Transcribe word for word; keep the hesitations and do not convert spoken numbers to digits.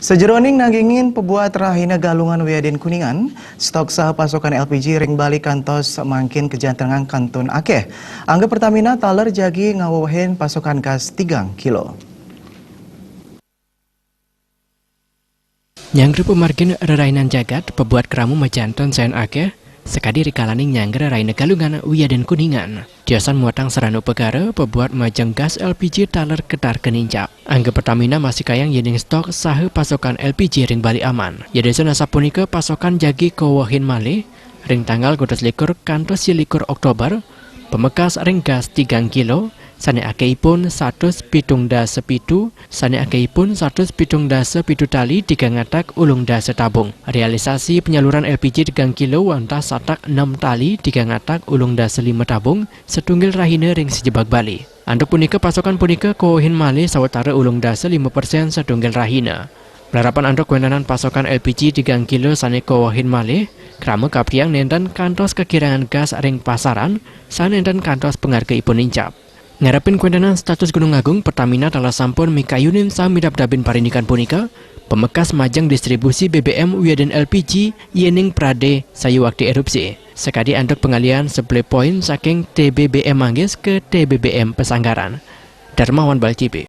Sajeroning nanggingin pebuat rahina Galungan wiadin Kuningan, stok saha pasokan L P G ring Bali kantos mangkin kajantengang kantun akeh. Angga Pertamina taler jagi ngawewehin pasokan gas tigang kilo. Nyanggra pamargin rerainan jagat, pebuat krama majanten sayan akeh, sakadi rikalaning nyanggra rahina Galungan wiadin Kuningan. Tiosan muatang sarana upakara, pebuat majeng gas L P G taler ketar kenincap. Angga Pertamina mastikayang yening stok saha pasokan L P G ring Bali aman. Yadisana sapunika pasokan jagi kawewehin malih ring tanggal dua belas likur kantos selikur Oktober, pamekas ring gas tigang kilo, sane akehipun satus pitung dasa pitu, sane akehipun satus pitung dasa pitu tali tigang atak ulung dasa tabung. Realisasi penyaluran L P G tigang kilo wantah satak enam tali tigang atak ulung dasa lima tabung, satunggal rahina ring sajebag Bali. Antuk punika, pasokan punika kawewehin malih sawatara ulung dasa lima persen satunggal rahina. Malarapan antuk kawéntenan pasokan L P G tigang kilo sane kawewehin malih, krama kaaptiang nenten kantos kakirangan gas ring pasaran, sane nenten kantos pangargaipun nincap. Ngarepin kawéntenan status Gunung Agung, Pertamina taler sampun mikayunin saha midabdabin parindikan punika, pamekas majeng distribusi B B M wiadin L P G yening prade sayuwakti erupsi. Sakadi antuk pangalihan supply point saking T B B M Manggis ke T B B M Pesanggaran. Darmawan Balcipi.